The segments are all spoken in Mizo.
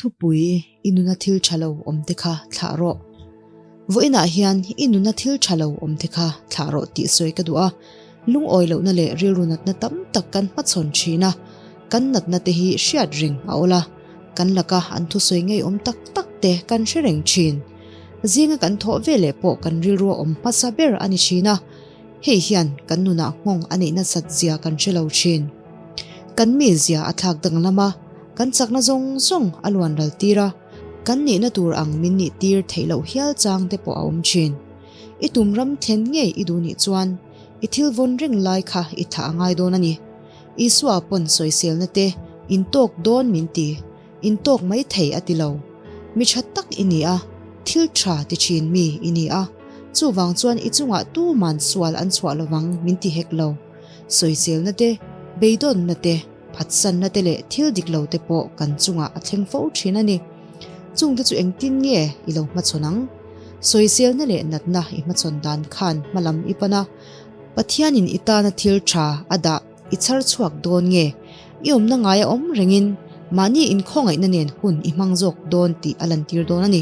Thupui, I nuna thil tha lo awmte kha thlah rawh. Vawiinah hian i nuna thil tha lo awmte kha thlah rawh tih sawi ka duh a. Lungawi lohna leh rilru natna tam tak kan hmachhawn thin a, kan natna te hi hriat reng a awl a, kan laka an thusawi ngeiawm tak tak te kan hre reng thin. Zinga kan thawh veleh pawh kan rilru a awm hmasa ber a ni thin a, hei hian kan nunah nghawng a neih nasat zia kan hre lo thin. Kan mizia a thlak danglam a, kan chakna zawng zawng a luan ral tir a, kan nihna tur ang min nih tir theih loh hial chang te pawh a awm thin. I tum ram thlen ngei i duh nih chuan i thil vawn reng lai kha i thlah a ngai dawn a ni. Isua pawn sawiselna te in tawk dawn min ti, in tawk mai thei a ti lo. Mi tha tak i ni a, thil tha ti thin mi i ni a, chuvang chuan i chungah tuman sual an chhuah lovang min ti hek lo. Sawiselna te, beidawnna te, phatsanna te leh thil dik lo te pawh kan chungah a thleng fo thin a ni. Chungte chu engtin nge i lo hmachhawn ang? Sawiselna leh natna i hmachhawn dan khan hmalam i pan a, Pathianin i tana thil tha a dah i chhar chhuak dawn nge? I awmna ngai a awm rengin mahni inkhawngaihna nen hun i hmang zawk dawn tih a lantir dawn a ni.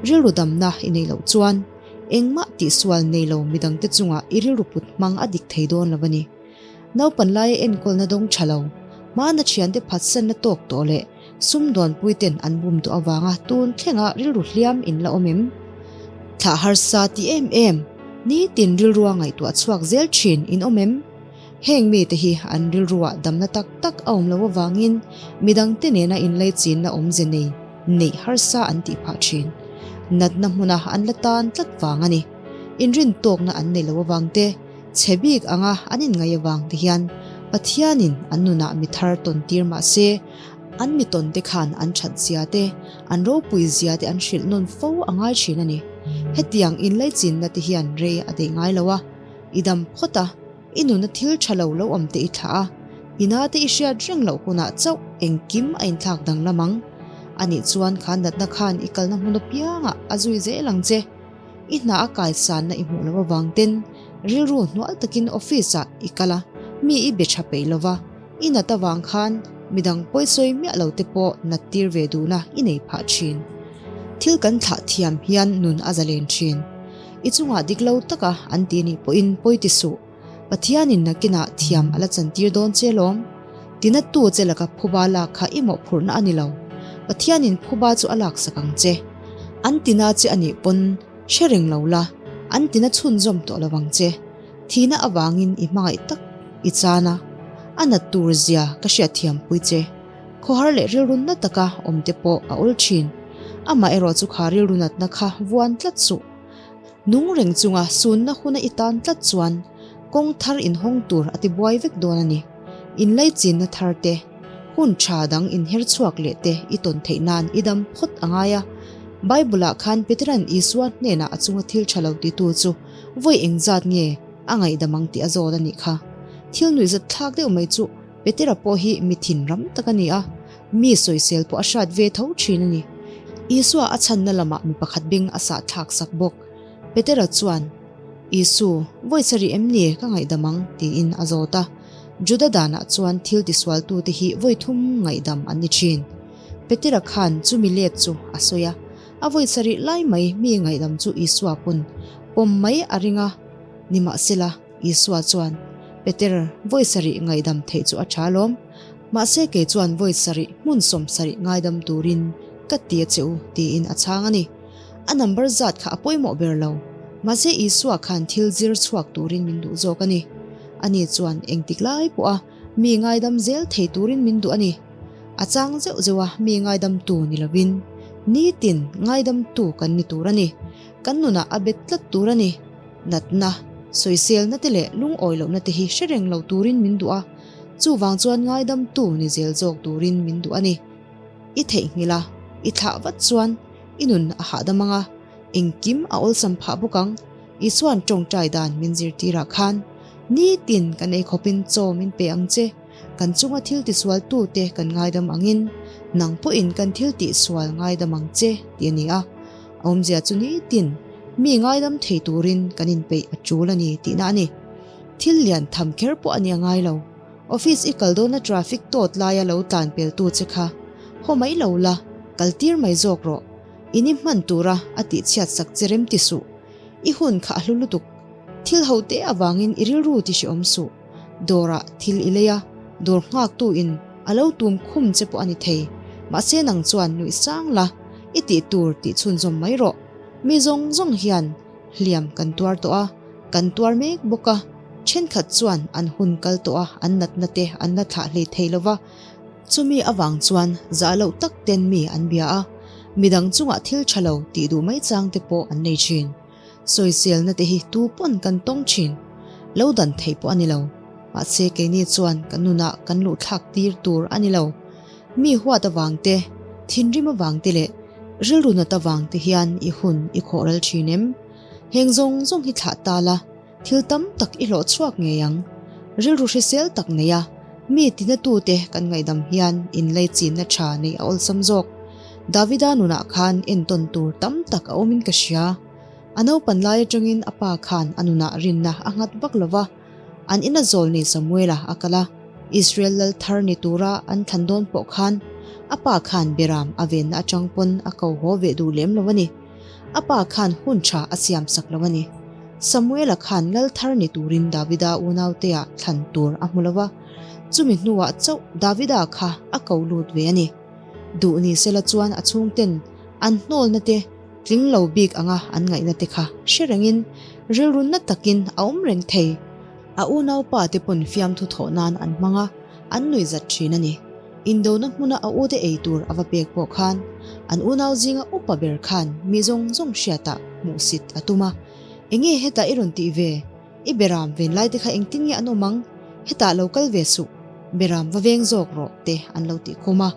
Rilru damna i neih loh chuan engmah tihsual nei lo midangte chungah i rilru put hmang a dik thei dawn lo a ni. Naupan laia enkawlna dawng tha lo, hmana thiante phatsanna tawk tawh leh sumdawnpuiten an bum tawh avanga tun thlenga rilru hliam in la awm em? Thlah harsa ti em em, nitin rilrua ngaihtuah chhuak zel thin in awm em? Heng mite hi an rilruah damna tak tak a awm loh avangin midangte nena inlaichinna awmze nei neih harsa an tih phah thin. Natna hmuna an la tan tlat vang a ni. Inrintawkna an nei loh avangte, Chhe bik anga an inngaih avang te hian Pathianin an nunah mi thar tawn tir mah se, an mi tawn te khan an that zia te, an ropui zia te an hrilh nawn fo a ngai thin a ni. Hetiang inlaichinna te hian rei a deih ngai lo a, i dam phawt a, i nuna thil tha lo lo awm te i thlah a, i na te i hriat reng loh hunah chauh engkim a inthlak danglam ang. Anih chuan kha natna khan i kalna hmun apiangah a zui zel ang che. I hna a kaisanna i hmuh loh avang ten rilru hnual takin office ah i kal a, mi i be tha peih lova, i nat avang khan midang pawisawi miah lo te pawh nat tir ve duhna i nei phah thin. Thil kan thlah thiam hian nun a zalen thin. I chungah dik lo taka an ti nih pawhin pawi ti suh. Pathianin nakinah thiam a la chantir dawn che lawm. Tinattu che laka phuba lak kha i mawhphurhna a ni lo. Pathianin phuba chu a laksak ang che. An tina che a nih pawn hre reng lo la, an tina chhunzawm tawh lo ang che. Thihna avangin i hmangaih tak i chan a, a nat tur zia ka hriatthiampui che. Khawhar leh rilru na taka awm te pawh a awl thin. Amaherawh chu kha rilru natna kha vuan tlat suh. Nung reng chunga sunna huna i tan tlat chuan kawng thar inhawng tur a ti buai vek dawn a ni. Inlaichinna thar te, hun tha dang inher chhuak leh te i tawn theih nan i dam phawt a ngai a. Bible-ah khan Petera'n Isua hnenah a chunga thil tha lo titu chu vawi engzat nge a ngaihdam ang tih a zawt a nih kha. Thil nuihzat thlak deuh mai chu Petera pawh hi mi thinram tak a ni a, mi sawisel pawh a hrat ve tho thin a ni. Isua a chhanna lamah mi pakhat beng a sah thlak sak bawk. Petera chuan, Isu, vawi sarih em ni ka ngaihdam ang? tiin a zawt a. Juda danah chuan thil tisualtute hi vawi thum ngaihdam an ni thin. Petera khan chumi let chu a sawi a, a vawi sarih lai mai mi ngaihdam chu Isua pawn pawm mai a ring a, nimahsela, Isua chuan, Peter, vawi sarih ngaihdam theih chu a tha alawm. Mahse kei chuan vawi sarih hmun 70 ngaidam turin ka ti a che u, tiin a chhang a ni. A number zat kha a pawimawh ber lo. Mahse Isua khan thil zir chhuak turin min duh zawk a ni. Ani chuan engtik lai pawha mi ngaidam zel thei turin min duh a ni. A chang zeuh zeuh a mi ngaidamtu ni lovin nitin ngaidamtu kan ni tur a ni. Kan nunah a bet tlat tur a ni. Natna, sawiselna te leh lungawi lohna te hi hre reng lo turin min duh a, chuvang chuan ngaidamtu ni zel zawk turin min duh a ni. I theihnghilh a, i thlah vat chuan i nun a hahdam ang a, engkim a awlsam phah bawk ang. Isua'n tawngtai dan min zirtirah khan, Nitin kan ei khawpin chaw min pe ang che, kan chunga thil tisualtute kan ngaidam angin nang pawhin kan thil tihsual ngaidam ang che, tih a ni a. A awmzia chu nitin mi ngaidam thei turin kan inpeih a tul a ni tihna a ni. Thil lian tham kher pawh a ni a ngai lo. Office i kal dawna traffic tawt laia lo tlan peltu che kha haw mai lo la. Kaltir mai zawk rawh. I ni hman tura a tihchhiat sak che rem ti suh. I hun kha a hlu lutuk. Thil ho te avangin i rilru ti hrehawm suh. Dawrah thil i lei a, dawr nghaktu in a lo tum khum che pawh a ni thei. Mahse nang chuan nuih sang la, i tih tur tih chhunzawm mai rawh. Mi zawng zawng hian hliam kan tuar tawh a, kan tuar mek bawk a. Thenkhat chuan an hun kal tawh a, an natna te an la thlah hlei thei lo va. Chumi avang chuan zah loh tak ten mi an bia a, midang chungah thil tha lo tih duh mai chang te pawh an nei thin. Sawiselna te hi tu pawn kan tawng thin. Lo dan theih pawh a ni lo. Mahse keini chuan kan nunah kan luh thlak tir tur a ni lo. Mi huat avang te, thinrim avang te leh rilru nat avang te hian i hun i khawh ral thin em? Heng zawng zawng hi thlah ta la, Thil tam tak i hlawh chhuak ngei ang. Rilru hrisel tak nei a, mi tinatute kan ngaihdam hian inlaichinna tha neih a awlsam zawk. Davida nunah khan entawn tur tam tak a awmin ka hria. A naupan lai atangin a pa khan a nunah rinna a nghat vak lo va, an ina zawl ni Samuela a kal a, Israel lal thar ni tura an thlan dawn pawh khan a pa khan Beram a venna atang pawn a ko haw ve duh lem lo a ni. A pa khan hun tha a siam sak lo a ni. Samuela khan lal thar ni turin Davida unautea thlan tur a hmu lo va, chumi hnuah chauh Davida kha a ko lut ve a ni. Duh ni sela chuan a chhungten an hnawlna te tling lo bik anga an ngaihna te kha hre rengin rilru na takin a awm reng thei. A unaupa te pawn fiamthu thawh nan an hmang a, an nuihzat thin a ni. Indona hmuna a ute ei tur a va pek pawh khan an unau zinga upa ber khan mi zawng zawng hriatah hmuhsit a tum a, Enge hetah i rawn tih ve? I beram ven lai te kha engtin nge an awm ang? Hetah lo kal ve suh, beram va veng zawk rawh te an lo tih khum a,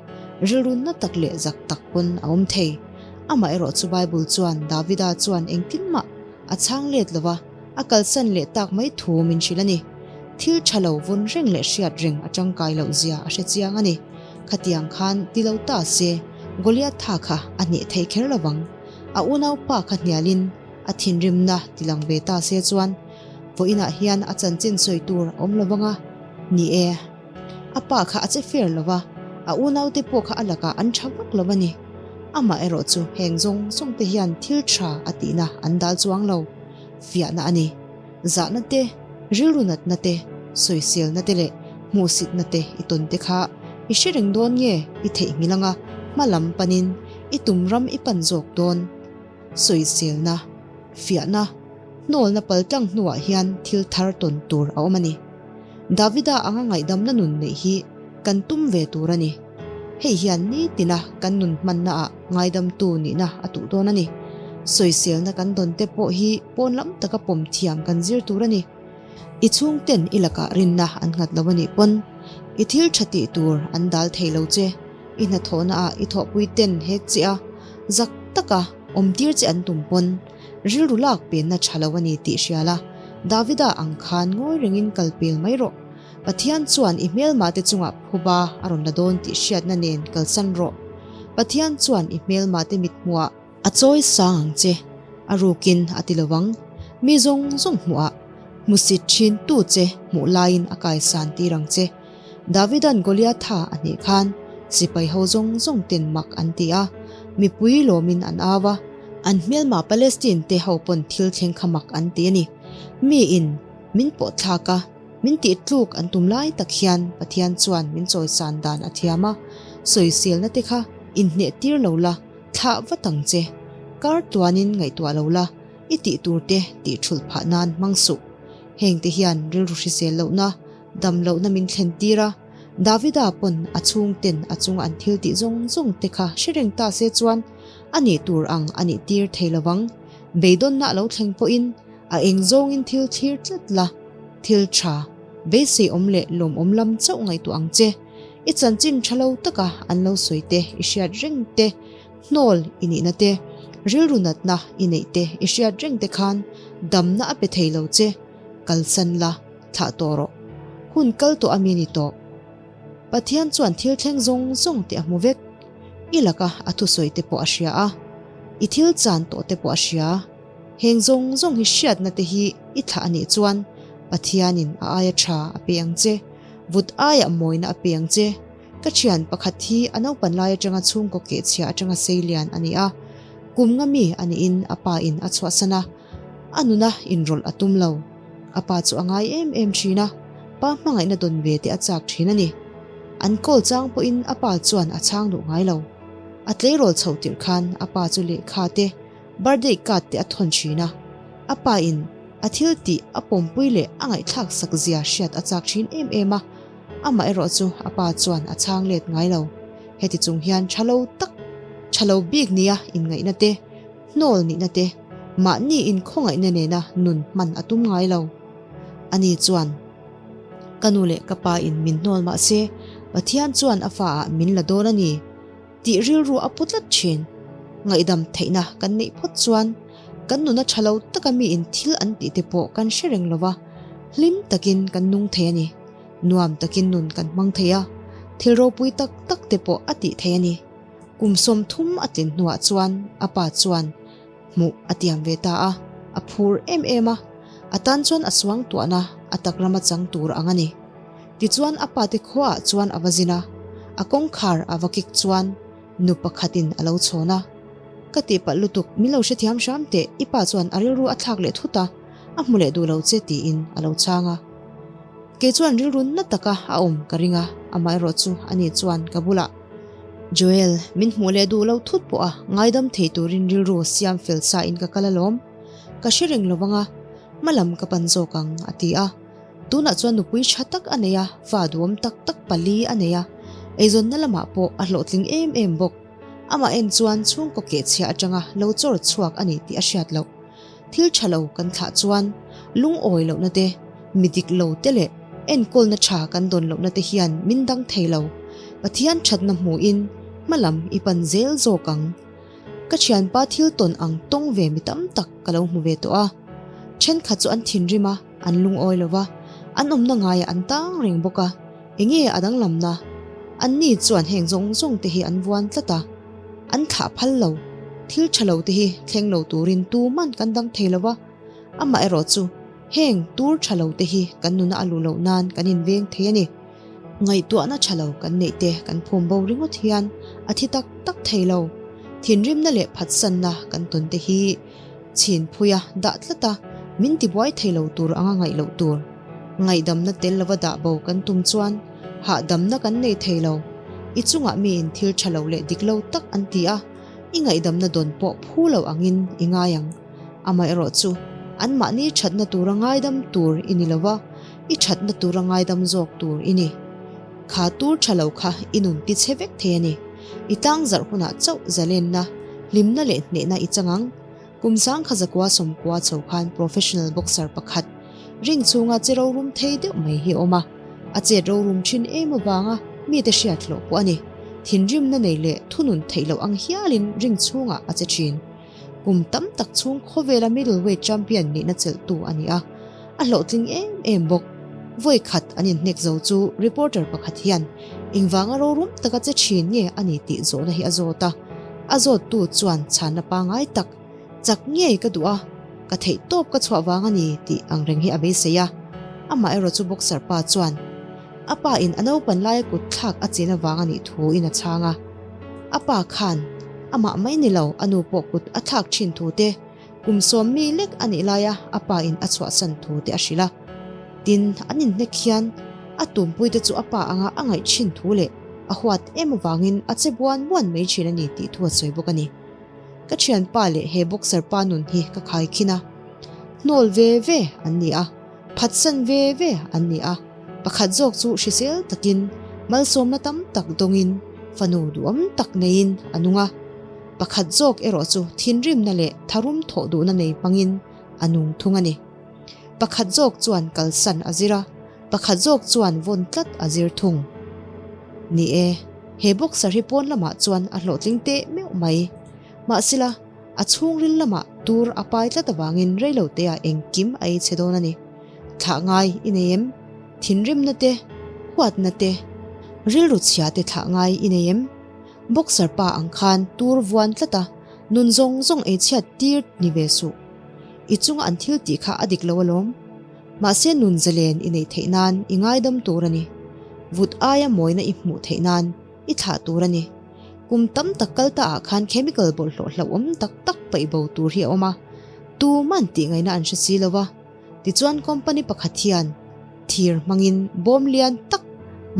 rilru na tak leh zak tak pawn a awm thei. Amaherawh chu Bible chuan Davida chuan engtin mah a chhang let lo va, A kalsan leh tak mai thu min hrilh a ni. Thil tha lo vawn reng leh hriat reng a tangkai loh zia a hre chiang a ni. Khatiang khan ti lo ta se, Goliatha kha a hneh thei kher lo vang. A unaupa kha hnialin a thinrimna ti lang ve ta se chuan vawiinah hian a chanchin sawi tur a awm lo vang a. Ni e, a pa kha a che fair lo va, a unaute pawh kha a lakah an tha vak lo a ni. Amah erawh chu heng zawng zawng te hian thil tha a tihna an dal chuang lo. Fiahna a ni. Zahna te, rilru natna te, sawiselna te leh hmuhsitna te i tawn te kha i hre reng dawn nge i theihnghilh anga hma lam panin i tum ram i pan zawk dawn? Sawiselna, fiahna, hnawlna paltlang hnuah hian thil thar tawn tur a awm a ni. Davida anga ngaihdamna nun neih hi kan tum ve tur a ni. Hei hian nitina kan nun hmannaah ngaidamtu nihna a tuh dawn a ni. Sawiselna kan dawn te pawh hi pawn lam taka pawm thiam kan zir tur a ni. I chhungten i lakah rinna an nghat lo a nih pawn i thil tha tih tur an dal thei lo che. I hnathawhnaah i thawhpui ten hek che a, zak taka awmtir che an tum pawn rilru lak penna tha lo a ni tih hria la, Davida ang khan ngawi rengin kal pel mai rawh. Pathian chuan i hmelmate chungah phuba a rawn la dawn tih hriatna nen kalsan rawh. Pathian chuan i hmelmate mithmuhah a chawi sang ang che, a rukin a ti lo ang. Mi zawng zawng hmuhah hmusit thin tu che hmuh laiin a kaisan tir ang che. Davida'n Goliatha a hneh khan sipai ho zawng zawng ten mak an ti a, mipui lawmin an au a, an hmelma Palestine te ho pawn thil thleng kha mak an ti a ni. Miin min pawh thlak a. Min tih tluk an tum lai tak hian Pathian chuan min chawisan dan a thiam a, sawiselna te kha inhneh tir lo la, thlah vat ang che. Kar tuanin ngaihtuah lo la, i tih tur te tih thulh phah nan hmang suh. Heng te hian rilru hrisel lohna, dam lohna min thlen tir a, Davida pawn a chhungten a chunga an thil tih zawng zawng te kha hre reng ta se chuan a nih tur ang a nih tir thei lovang. Beidawnna a lo thleng pawhin a eng zawngin thil thlir tlat la. Thil tha, beisei awm leh lawmawm lam chauh ngaihtuah ang che. I chanchin tha lo taka an lo sawi te i hriat reng te, hnawl i nihna te, rilru natna i neih te i hriat reng te khan damna a pe thei lo che, kalsan la, thlah tawh rawh. Hun kal tawh a mi ni tawh. Pathian chuan thil thleng zawng zawng te a hmu vek. I laka a thusawi te pawh a hria a, i thil chan tawh te pawh a hria. Heng zawng zawng hi hriatna te hi i thlah a nih chuan Pathianin a aia tha a pe ang che, vut aiah mawina a pe ang che. Ka thian pakhat hi a naupan lai atanga chhungkaw kehchhia atanga sei lian a ni a, kum nga mi a niin a pa in a chhuahsan a, a nuna inrawlh a tum lo. A pa chu a ngai em em thin a, pa hmangaihna dawn ve te a chak thin a ni. An call chang pawhin a pa chuan a chhang duh ngai lo. A tleirawl chhoh tirh khan a pa chu lehkha te, birthday card te a thawn thin a, a pa in a thil tih a pawmpui leh a ngaihthlak sak zia hriat a chak thin em em a, amah erawh chu a pa chuan a chhang let ngai lo. Heti chung hian tha lo tak, tha lo bik nia inngaihna te, hnawl nihna te, mahni inkhawngaihna nena nun hman a tum ngai lo. Ani chuan, Ka nu leh ka pa in min hnawl mah se, Pathian chuan a fa ah min la dawn a ni tih rilru a pu tlat thin. Ngaihdam theihna kan neih phawt chuan kan nuna tha lo taka miin thil an tih te pawh kan hre reng lo va, hlim takin kan nung thei a ni. Nuam takin nun kan hmang thei a, thil ropui tak tak te pawh a tih thei a ni. Kum 30 a tlin hnuah chuan a pa chuan hmuh a tiam ve ta a, a phur em em a, a tan chuan a suang tuahna a tak rama chang tur ang a ni. Tichuan a pate khuaah chuan a va zin a, a kawngkhar a va kik chuan nu pakhatin a lo chhawn a. Ka tihpalh lutuk, min lo hrethiam hram teh, i pa chuan a rilru a thlak leh thut a, a hmu leh duh lo che tiin a lo chhang a. Kei chuan rilru na taka a awm ka ring a, amaherawh chu ani chuan ka bulah, Joel, min hmuh leh duh lo thut pawh a, ngaidam thei turin rilru siam fel sa in ka kal alawm. Ka hre reng lo vang a, hma lam ka pan zawk ang, a ti a. Tunah chuan nupui tha tak a nei a, fa duhawm tak tak pali a nei a, eizawnna lamah pawh a hlawhtling em em bawk. Amah en chuan chhungkaw kehchhia atanga lo chawr chhuak a ni tih a hriat loh. Thil tha lo kan thlah chuan lungawi lohna te, mi dik lo te leh enkawlna tha kan dawn lohna te hian min dang thei lo. Pathian thatna hmuhin hma lam i pan zel zawk ang. Ka thianpa thil tawn ang tawng ve mi tam tak ka lo hmu ve tawh a. Thenkhat chu an thinrim a, an lungawi lo va, an awmna ngaiah an tang reng bawk a. Enge a danglamna? Anni chuan heng zawng zawng te hi an vuan tlat a. An thlah phal lo. Thil tha lo te hi thleng lo turin tuman kan dang thei lo va, amaherawh chu heng tur tha lo te hi kan nuna a luh loh nan kan inveng thei a ni. Ngaihtuahna tha lo kan neih te kan phum bo ringawt hian a thi tak tak thei lo. Thinrimna leh phatsanna kan tawn te hi chhin phuia dah tlat a, min tibuai thei lo tur anga ngaih loh tur. Ngaihdamna tel lova dah bo kan tum chuan hahdamna kan nei thei lo. I chungah miin thil tha lo leh dik lo tak an ti a, i ngaihdamna dawn pawh phu lo angin i ngai ang. Amaherawh chu, anmahni thatna tura ngaidam tur i ni lo va, i thatna tura ngaidam zawk tur i ni. Kha tur tha lo kha i nun ti chhe vek thei a ni. I tlangzarh hunah chauh zalenna, hlimna leh hnehna i chang ang. Kum sangkha zakua sawmkua chho khan professional boxer pakhat, ring chhunga che rorum thei deuh mai hi a awm a. A chet rorum thin em avanga mite hriat hlawh pawh a ni. Thinrimna nei leh thunun theih loh ang hialin ring chhungah a che thin. Kum tam tak chhung khawvela middleweight champion nihna chelhtu a ni a, a hlawhtling em em bawk. Vawi khat an inhnek zo chu reporter pakhat hian engvanga rorum taka che thin nge a ni tih zawhna hi a zawt a, a zawttu chuan chhanna pangngai tak, Chak ngei ka duh a, ka theih tawp ka chhuah vang a ni tih angreng hi a beisei a. Amaherawh chu boxer pa chuan a pa in a naupan laia kut thlak a chin avang a nih thu in a chhang a. A pa khan amah mai ni lo a nu pawh kut a thlak thin thu te, kum sawm mi lek a nih laia a pa in a chhuahsan thu te a hrilh a. Tin, an inhnek hian a tumpui te chu a pa anga a ngaih thin thu leh a huat em avangin a che buan buan mai thin a ni tih thu a sawi bawk a ni. Ka thianpa leh he boxer pa nun hi ka khai khin a. Hnawl ve ve an ni a, phatsan ve ve an ni a, pakhat zawk chu hrisel takin malsawmna tam tak dawngin fanu duhawm tak neiin a nung a, pakhat zawk erawh chu thinrimna leh tharum thawh duhna nei hmangin a nung thung a ni. Pakhat zawk chuan kalsan a zir a, pakhat zawk chuan vawn tlat a zir thung. Ni e, he boxer hi pawn lamah chuan a hlawhtling teh meuh mai. Mahsela, a chhungril lamah tur a pai tlat avangin reiloteah engkim a ei chhe dawn a ni. Thlah ngai i nei em? Thinrimna te, huatna te, rilru chhia te thlah ngai i nei em? Boxer pa ang khan tur vuan tlat a, nun zawng zawng ei chhiat tir ni ve suh. I chunga an thil tih kha a dik lo alawm. Mahse nun zalen i neih theih nan i ngaidam tur a ni. Vut aia mawina i hmuh theih nan i thlah tur a ni. Kum tam tak kal ta ah khan chemical bawlhhlawh hlauhawm tak tak paih bo tur hi a awm a, tuman tih ngaihna an hre si lo va. Tichuan company pakhat hian thir hmangin bawm lian tak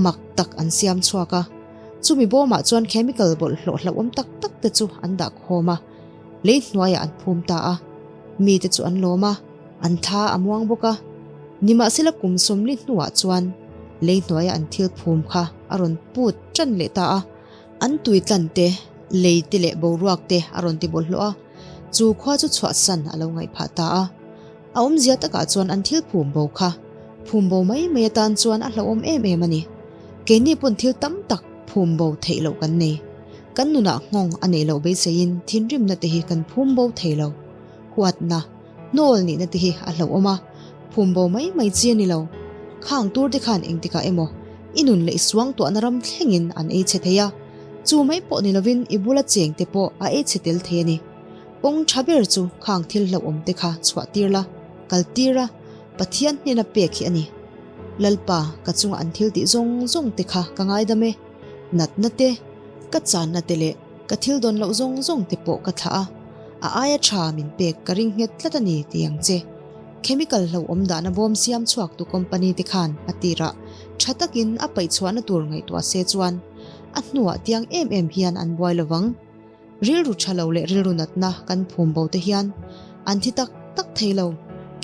mak tak an siam chhuak a, chumi bawmah chuan chemical bawlhhlawh hlauhawm tak tak te chu an dah khawm a, lei hnuaiah an phum ta a. Mite chu an lawm a, an thla a muang bawk a. Nimahsela kum sawmli hnuah chuan lei hnuaia an thil phum kha a rawn put tan leh ta a, an tui tlan te, lei te leh boruak te a rawn ti bawlhhlawh a, chu khua chu chhuahsan a lo ngaih phah ta a. A awmzia takah chuan an thil phum bo kha phum bo mai mai atan chuan a hlauhawm em em a ni. Keini pawn thil tam tak phum bo theih loh kan nei. Kan nunah nghawng a neih loh beiseiin thinrimna te hi kan phum bo thei lo. Huatna, hnawl nihna te hi a hlauhawm a, phum bo mai mai chi a ni lo. Khang tur te khan engtikah emaw i nun leh i suangtuahna ram thlengin an ei chhe thei a, chu mai pawh ni lovin i bula cheng te pawh a ei chhe tel thei a ni. Kawng tha ber chu khang thil hlauhawm te kha chhuah tir la, kal tir a, Pathian hnena pek hi a ni. Lalpa, ka chunga an thil tih zawng zawng te kha ka ngaidam e. Natna te, ka channa te leh ka thil dawn loh zawng zawng te pawh ka thlah a, a aia tha min pek ka ring nghet tlat a ni ti ang che. Chemical hlauhawm dahna bawm siam chhuak tu company te khan a tirah tha takin a paih chhuahna tur ngaihtuah se chuan a hnuah tiang em em hian an buai lovang. Rilru tha lo leh rilru natna kan phum bo te hian an thi tak tak thei lo.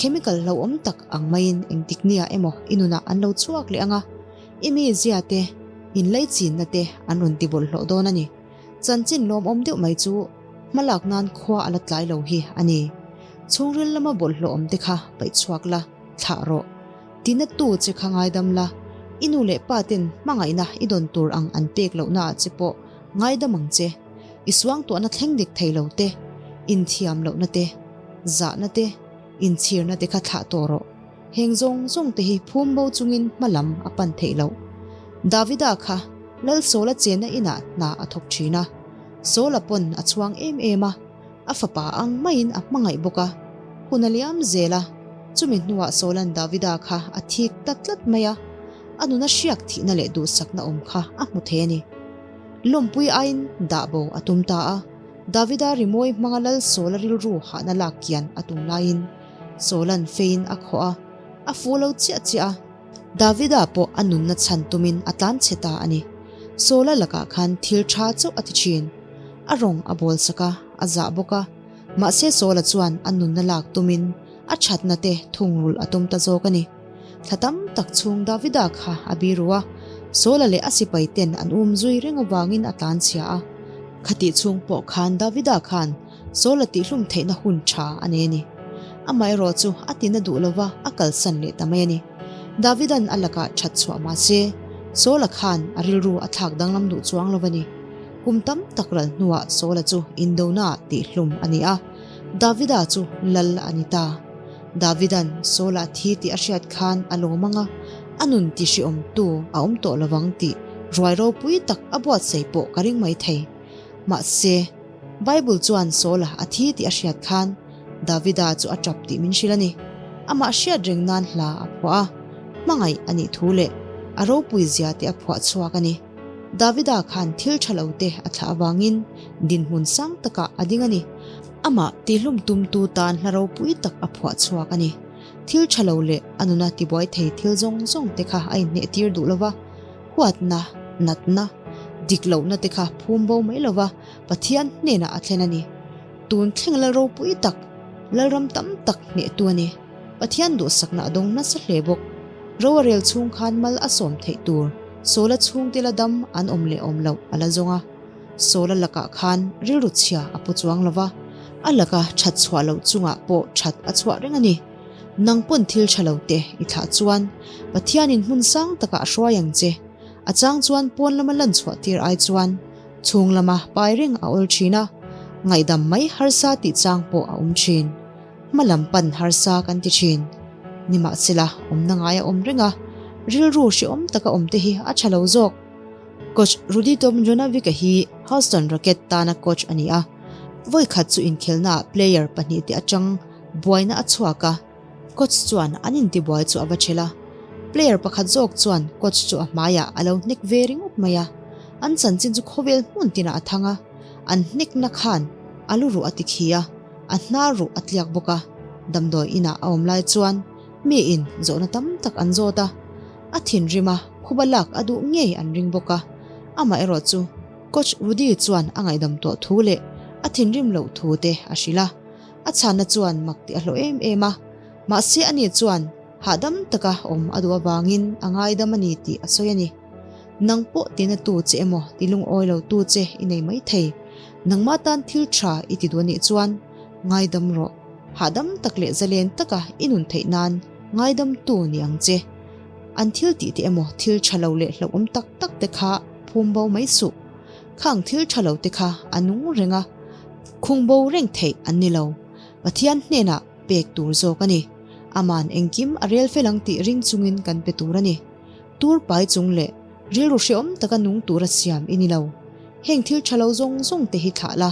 Chemical hlauhawm tak ang maiin engtik nia emaw i nunah an lo chhuak leh ang a, i mizia te, inleichinna te an rawn ti bawlhhlawh dawn a ni. Chanchin lawmawm deuh mai chu hmalak nan khua a la tlai lo hi a ni. Chhungril lama bawlhhlawh awm te kha paih chhuak la, thlah rawh. Tina tu che kha ngaidam la, i nu leh pa ten hmangaihna i dawn tur ang an pek lohna ah che pawh ngaidam ang che. I suangtuahna thleng dik thei lo te, inthiam lohna te, zahna te, inchhirna te kha thlah tawh rawh. Heng zawng zawng te hi phum bo chungin hma lam a pan theih loh. Davida kha Lal Saula chenna inah hna a thawk thin a. Saula pawn a chhuang em em a, a fapa ang maiin a hmangaih bawk a. Hun a liam zel a, chumi hnuah Saula'n Davida kha a thik ta tlat mai a, a nuna hriak thihna leh duhsakna awm kha a hmu thei a ni. Lawmpui aiin dah bo a tum ta a, Davida rimawi hmanga Lal Saula rilru hahna lak kian a tum laiin Saula'n feiin a khawh a, a fuh lo chiah chiah a. Davida pawh a nunna chhan tumin a tlan chhe ta a ni. Saula lakah khan thil tha chauh a ti thin. A rawng a bawl sak a, a zah bawk a. Mahse Saula chuan a nunna lak tumin a thatna te thungrulh a tum ta zawk a ni. Thla tam tak chhung Davida kha a biru a, Saula leh a sipai ten an um zui reng avangin a tlan chhia a. Khatih chhung pawh khan Davida khan Saula tihhlum theihna hun tha a nei a ni. Amaherawh chu a tina duh lova a kalsan leh ta mai a ni. Davidan a lakah that chhuah mah se, Saula khan a rilru a thlak danglam duh chuang lo a ni. Kum tam tak ral hnuah Saula chu indonaah tihhlum a ni a, Davida chu lal a ni ta. Davidan Saula thi tih a hriat khan a lawm ang a, a nun tihriawmtu a awm tawh lovang tih ruai ropui tak a buatsaih pawh ka ring mai thei. Mahse, Bible chuan Saula a thi tih a hriat khan Davida chu a tap tih min hrilh a ni. Amah hriat reng nan hla a phuah a, hmangaih a nih thu leh a ropui zia te a phuah chhuak a ni. Davida khan thil tha lo te a thlah avangin dinhmun sang takah a ding a ni. Amah tihlum tumtu tan hla ropui tak a phuah chhuak a ni. Thil tha lo leh a nuna tibuai thei thil zawng zawng te kha a inhneh tir duh lo va. Huatna, natna, dik lohna te kha phum bo mai lova Pathian hnenah a thlen a ni. Tun thleng lal ropui tak, lalram tam tak hnehtu a ni. Pathian duhsakna a dawng nasa hle bawk. Ro a rel chhung khan mal a sawm theih tur Sawla chhungte la dam an awm leh awm loh a la zawng a. Sawla lakah khan rilru chhia a pu chuang lova, a laka that chhuah loh chungah pawh that a chhuah reng a ni. Nang pawn thil tha lo te i thlah chuan Pathianin hmun sang takah a hruai ang che. A chang chuan pawn lama lan chhuah tir ai chuan chhung lama pai reng a awl thin a, ngaihdam mai harsa tih chang pawh a awm thin. Hma lam pan harsa kan ti thin. Nimahsela awmna ngai a awm reng a, rilru hrehawm taka awm te hi a tha lo zawk. Coach Rudy Tomjanovic-a hi Houston Rocket tana coach a ni a, vawi khat chu inkhelnaah player pahnihte atang buaina a chhuak a, coach chuan an intibuai chu a va ṭhelh a. Player pakhat zawk chuan coach chu a hmaiah a lo hnek ve ringawt mai a, an chanchin chu khawvel hmun tinah a thang a, an hnekna khan a lu ruh a ti khi a, a hnar ruh a tliak bawk a, damdawi inah a awm lai chuan miin zawhna tam tak an zawt a, a thinrim a, khuba lak a duh ngei an ring bawk a, amaherawh chu coach Rudy chuan a ngaihdam tawh thu leh a thinrim loh thu te a hrilh a, a chhanna chuan mak tih a hlawh em em a, mahse ani chuan hahdam taka awm a duh avangin a ngaidam a ni tih a sawi a ni. Nang pawh tina tu che emaw ti lungawi lo tu che i nei mai thei. Nangmah tan thil tha i ti duh a nih chuan ngaidam rawh. Hahdam tak leh zalen taka i nun theih nan ngaidam tu ni ang che. An thil tih te emaw thil tha lo leh hlauhawm tak tak te kha phum bo mai suh. Khang thil tha lo te kha a nung reng a, khung bo reng theih an ni lo. Pathian hnenah pek tur zawk a ni. Aman engkim a rel fel ang tih ring chungin kan pe tur a ni. Tur pai chung leh rilru hrehawm taka nung tura siam i ni lo. Heng thil tha lo zawng zawng te hi thlah la,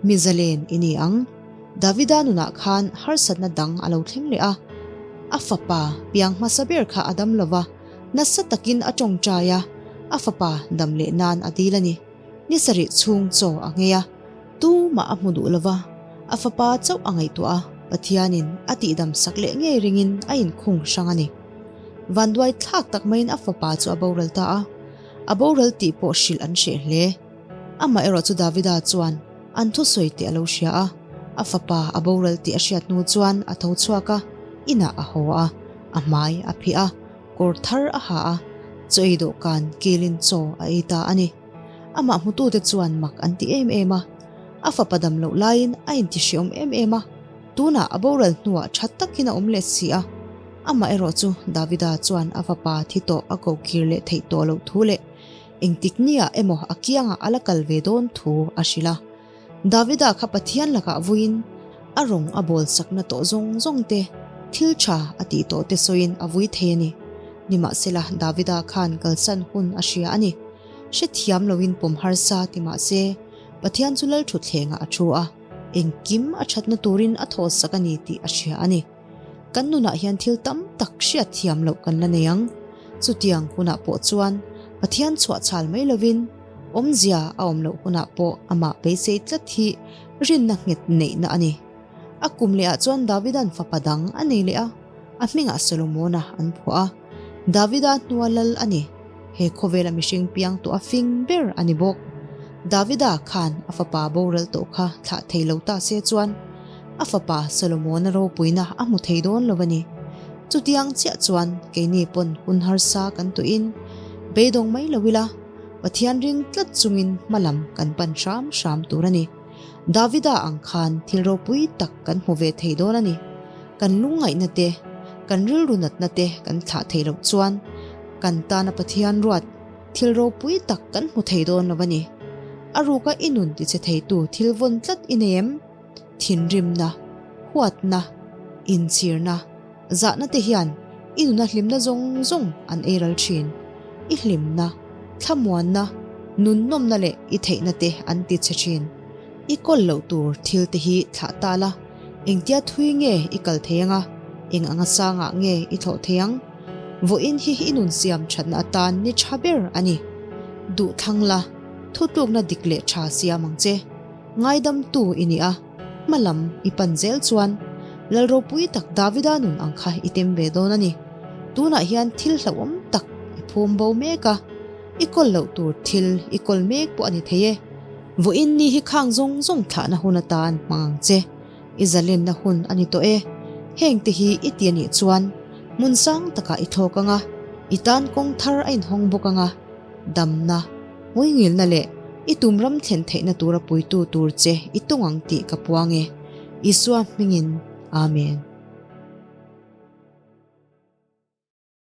mi zalen i ni ang. Davida nunah khan harsatna dang a lo thleng leh a. A fapa piang hmasa ber kha a dam lo va, nasa takin a tawngtai a, a fapa dam leh nan a dil a ni. Ni sarih chhung chaw a nghei a, tumah a hmu duh lo va, a fapa chauh a ngaihtuah a, Pathianin a tihdam sak leh ngei ringin a inkhung hrang a ni. Vanduai thlak tak maiin a fapa chu a boral ta a, a boral tih pawh hrilh an hreh hle. Amah erawh chu Davida chuan an thusawi tih a lo hria a, a fapa a boral tih a hriat hnu chuan a tho chhuak a, inah a haw a, a hmai a phih a, kawr thar a ha a, chaw ei dawhkan kilin chaw a ei ta a ni. Amah hmutute chuan mak an ti em em a, a fapa dam loh laiin a intihriawm em em a, tunah a boral hnuah tha takin a awm leh si a. Amah erawh chu Davida chuan a fapa thi tawh a kohkir leh theih tawh loh thu leh engtik niah emaw a kiangah a la kal ve dawn thu a hrilh a. Davida kha Pathian lakah vuiin a rawng a bawl sakna tawh zawng zawng te, thil tha a tih tawh te sawiin a vui thei a ni. Nimahsela Davida khan kalsan hun a hria a ni. Hrethiam loin pawm harsa ti mahse Pathian chu Lalthutthlengah a thu a, engkim a thatna turin a thawhsak a ni tih a hria a ni. Kan nunah hian thil tam tak hriat thiam loh kan la nei ang. Chutiang hunah pawh chuan Pathian chhuah chhal mai lovin awmzia a awm loh hunah pawh amah beisei tlat hi rinna nghet neihna a ni. A kum lehah chuan Davida'n fapa dang a nei leh a, a hmingah Solomona an phuah a. Davida hnua lal a ni. He khawvela mihring piang tawh a fing ber a ni bawk. Davida khan a fapa boral tawh kha thlah thei lo ta se chuan a fapa Solomona ropuina a hmu thei dawn lo a ni. Chutiang chiah chuan keini pawn hun harsa kan tuihin beidawng mai lo ila, Pathian ring tlat chungin hma lam kan pan hram hram tur a ni. Davida ang khan thil ropui tak kan hmu ve thei dawn a ni. Kan lungngaihna te, kan rilru natna te kan thlah thei loh chuan kan tana Pathian ruat thil ropui tak kan hmu thei dawn lo a ni. A ruka i nun tichhe theitu thil vawn tlat i nei em? Thinrimna, huatna, inchhirna, zahna te hian i nuna hlimna zawng zawng an ei ral thin. I hlimna, thlamuanna, nunnawmna leh i theihna te an ti chhe thin. I kawl loh tur thil te hi thlah ta la, engtia thui nge i kal thei anga, eng anga sangah nge i thlawh thei ang? Vawiin hi i nun siam thatna atan ni tha ber a ni. Duhthlang la, thutlukna dik leh tha siam ang che. Ngaidamtu i ni a, hma lam i pan zel chuan Lal ropui tak Davida nun ang kha i tem ve dawn a ni. Tunah hian thil hlauhawm tak i phum bo mek a, i kawl loh tur thil i kawl mek pawh a ni thei e. Vawiin ni hi khang zawng zawng thlahna hun atan hmang ang che. I zalenna hun a ni tawh e. Heng te hi i ti a nih chuan hmun sang takah i thlawk ang a, i tan kawng thar a inhawng bawk ang a. Damna, hmuingilna leh i tum ram thlen theihna tura puitu tur che i tawng ang tih ka puang e. Isua hmingin. Amen.